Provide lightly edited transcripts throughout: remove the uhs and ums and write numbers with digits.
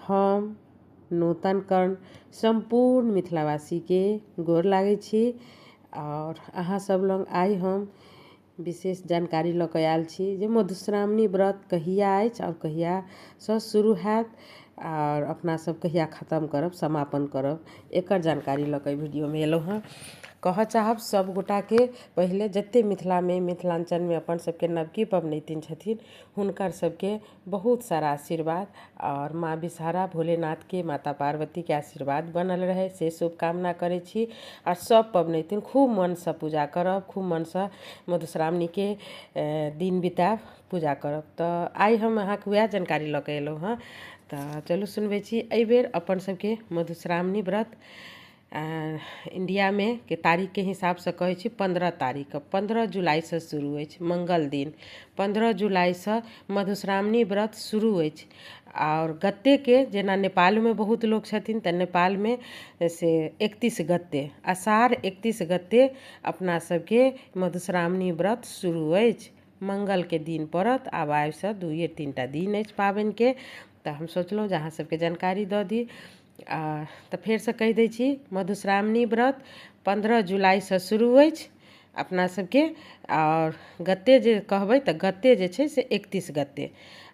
हम नूतन कर्ण सम्पूर्ण मिथिलावासीके गोर लागै छी। आओर अहाँ सब लग आइ हम विशेष जानकारी लऽ कऽ आयल छी जे मधुश्रावणी व्रत कहिया अछि आओर कहियासँ शुरू हैत आओर अपना सब कहिया खतम करब, समापन करब, एकर जानकारी लऽ कऽ वीडियोमे एलहुँ हँ। कहऽ चाहब सब गोटाके पहिले जते मिथिलामे मिथिलाञ्चलमे अपन सबके नवकी पबनैतिन छथिन हुनकर सबके बहुत सारा आशीर्वाद आओर माँ विषहरा भोलेनाथके माता पार्वतीके आशीर्वाद बनल रहै से शुभकामना करै छी। आओर सब पबनैतिन खूब मनसँ पूजा करब, खूब मनसँ मधुश्रावणीके दिन बितायब, पूजा करब। तऽ आइ हम अहाँके वएह जानकारी लऽ कऽ एलहुँ हँ, तऽ चलू सुनबै छी। एहिबेर अपन सबके मधुश्रावणी व्रत इंडियामे के तारीखके हिसाबसँ कहै छी 15 तारीखके 15 जुलाइसँ शुरू अछि, मंगल दिन 15 जुलाइसँ मधुश्रावणी व्रत शुरू अछि। आओर गत्तेके जेना नेपालमे बहुत लोक छथिन तऽ नेपालमे से 31 गत्ते, आषाढ़ 31 गत्ते अपना सबके मधुश्रावणी व्रत शुरू अछि। मंगलके दिन पड़त। आब आइसँ 2-3 टा दिन अछि पाबनिके, तऽ हम सोचलहुँ जे अहाँ सबके जानकारी दऽ दी। आ तऽ फेरसँ कहि दै छी, मधुश्रावणी व्रत 15 जुलाइसँ शुरू अछि अपना सबके। आओर गत्ते जे कहबै तऽ गत्ते जे छै से 31 गत्ते,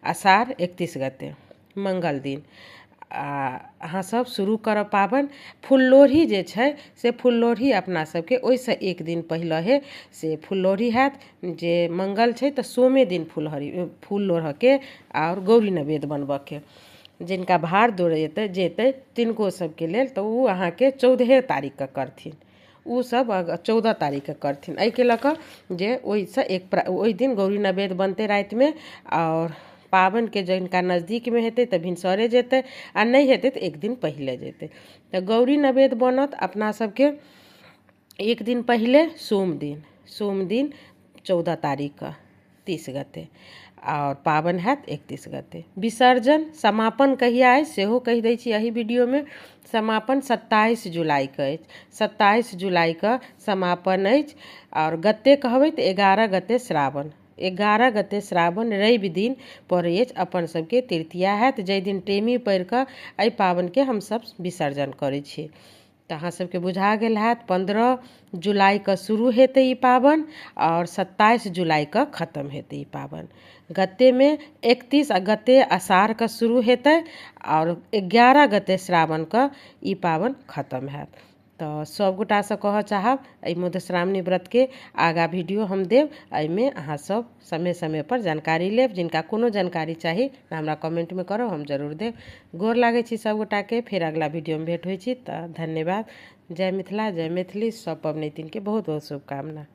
आषाढ़ 31 गत्ते मंगल दिन आ अहाँ सब शुरू करब पाबनि। फुललोढ़ी जे छै से फुललोढ़ी अपना सबके ओहिसँ एक दिन पहिले से फुललोढ़ी हैत। जे मंगल छै तऽ सोमे दिन फूल लोढ़ऽके आओर गौरी नैवेद्य बनबऽके। जिनका भार दौड़ेतै जेतै तिनको सबके लेल तऽ ओ अहाँके 14 तारीखके करथिन, ओ सब 14 तारीखके करथिन। एहिके लऽ कऽ जे ओहिसँ एक ओहि दिन गौरी नैवेद्य बनतै रातिमे। आओर पाबनिके जिनका नजदीकमे हेतै तऽ भिनसरे जेतै आ नहि हेतै तऽ एक दिन पहिले जेतै। तऽ गौरी नैवेद्य बनत अपना सबके एक दिन पहिले सोम दिन, सोम दिन 14 तारीखके 30 गते आओर पाबनि हैत 31 गते। विसर्जन समापन कहिया अछि सेहो कहि दै छी एहि वीडियोमे। समापन 27 जुलाइके अछि, 27 जुलाइके समापन अछि। आओर गते कहबै तऽ 11 गते श्रावण, 11 गते श्रावण रवि दिन पड़ै अछि। अपन सबके तृतीया हैत जाहि दिन टेमी पड़ि कऽ एहि पाबनिके हमसब विसर्जन करै छी। तऽ अहाँ सबके बुझा गेल हैत 15 जुलाइके शुरू हेतै ई पाबनि आओर 27 जुलाइके खतम हेतै ई पाबनि। गत्तेमे 31 गते आषाढ़के शुरू हेतै आओर 11 गते श्रावणके ई पाबनि खतम हैत। तऽ सब गोटासँ कहऽ चाहब एहि मधुश्रावणी व्रतके आगाँ वीडियो हम देब, एहिमे अहाँ सब समय समय पर जानकारी लेब। जिनका कोनो जानकारी चाही हमरा कमेंटमे करब, हम जरूर देब। गोर लागै छी सब गोटाके, फेर अगला वीडियोमे भेंट होइ छी। तऽ धन्यवाद। जय मिथिला, जय मैथिली। सब पबनैतिनके बहुत बहुत शुभकामना।